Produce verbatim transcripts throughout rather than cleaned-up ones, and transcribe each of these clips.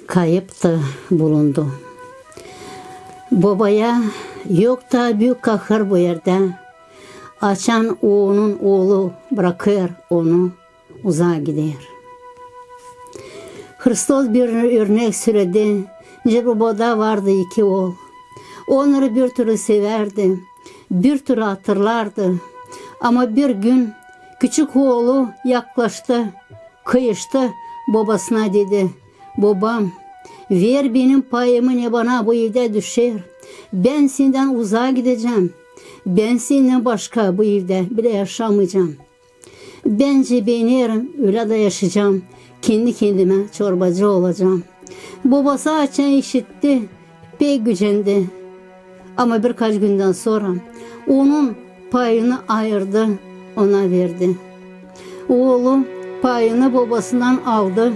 Kayıp da bulundu. Bobaya yok taa büük kahır bu erdä, açan onun oolu brakêr onu, uzaa gider. Hristos bir örnek söledi, nicä bobada vardı iki ool. Onnarı bir türlü sevärdi, bir türlü hatırlardı. Ama bir gün küçük oolu yaklaştı, kıyıştı, bobasına dedi: "Bobam, ver benim payımı, ne bana bu evdä düşer. Bän sendän uzaa gidecäm. Bän sendän başka bu evdä bile yaşamayacam. Bän benerim, ölä dä yaşayacam. Kendi kendimä çorbacı olacam." Bobası açan işitti, pek gücendi. Ama birkaç gündän sora onun payını ayırdı, ona verdi. Oolu payını bobasından aldı,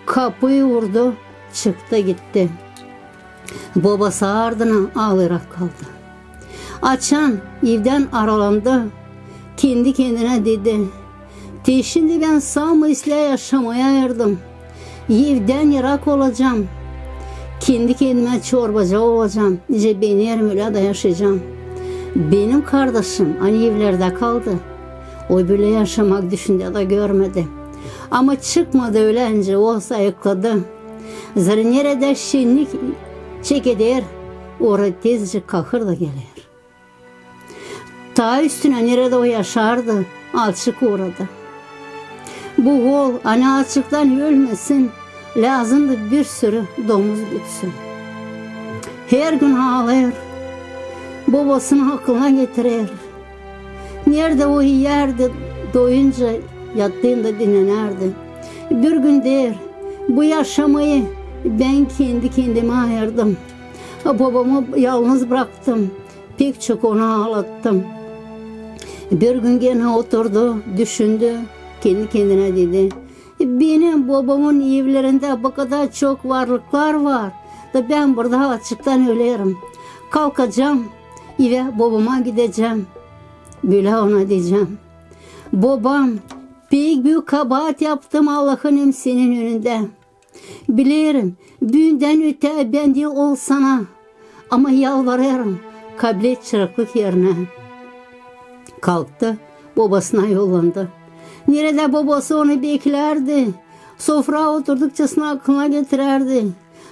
kapıyı urdu, çıktı gitti. Bobası ardına aalayrak kaldı. Açan evdän aralandı, kendi kendinä dedi: "Te şindi bän samı islää yaşamayı ayırdım. Evdän yırak olacam. Kendi kendimä çorbacı olacam. Nicä benerim, ölä dä yaşayacam. Benim kardaşım ani evlerdä kaldı. O bölä yaşamak düşündä dä görmedi. Ama çıkmadı ölä, nicä o sayıkladı. Zarä neredä şennik çekeder, ora tezcä kahır da geler. Taa üstünä neredä o yaşardı, açık orada. Bu ool, ani açıktan ölmesin, lääzımdı bir sürü domuz gütsün." Hergün aalêêr, bobasını aklına getirer. Neredä o iyärdi, doyunca yattıında dinnenärdi. Bir gün deer: "Bu yaşamayı bän kendi kendimä ayırdım. Bobamı yalnız braktım, pek çok onu aalattım." Bir gün genä oturdu, düşündü, kendi kendinä dedi: "Benim bobamın evlerindä bu kadar çok varlıklar var, da bän burada açıktan ölerim. Kalkacam, evä bobama gidecäm. Bölä ona deyecäm: Bobam, pek büük kabaat yaptım Allahım hem senin önündä. Bilerim, büündän ötää bän diil ol sana, ama yalvarêrım, kablet çıraklık erinä." Kalktı, bobasına yollandı. Neredä bobası onu beklärdi, sofraa oturdukçasına aklına getirärdi.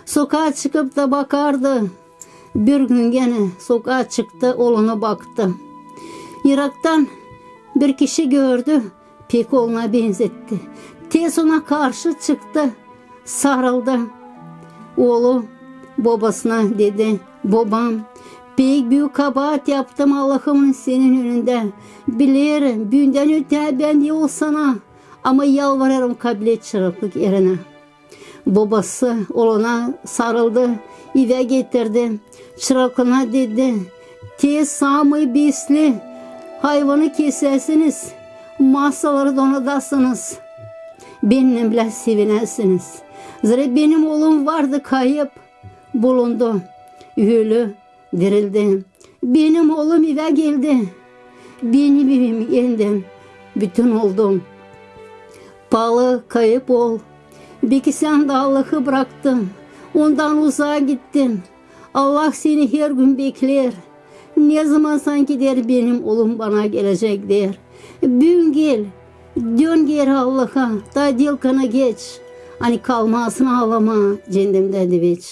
Sokaa çıkıp da bakardı. Bir gün genä sokaa çıktı, ooluna baktı. Yıraktan bir kişi gördü, pek ooluna benzetti. Tez ona karşı çıktı, sarıldı. Oolu bobasına dedi: "Bobam, pek büük kabaat yaptım Allahım senin önündä. Bilerim, büündän ötää bän diil ol sana, ama yalvarêrım, kablet çıraklık erinä." Bobası ooluna sarıldı, evä getirdi. Çıraklına dedi: "Tez samıı besli hayvanı kesäsiniz, masaları donadasınız. Bennän bilä sevinäsiniz. Zarä benim oolum vardı kayıp, bulundu, ölü dirildi. Benim oolum evä geldi. Benim evim endän bütün oldu." Paalı kayıp ool, beki sän dä Allahı braktın, ondan uzaa gittin. Allah seni hergün bekleer. Ne zaman sanki deer, benim oolum bana gelecek deer. Büün gel, dön geeri Allaha, taa diil kana geç, ani kalmasın aalamaa cennemdä diveç.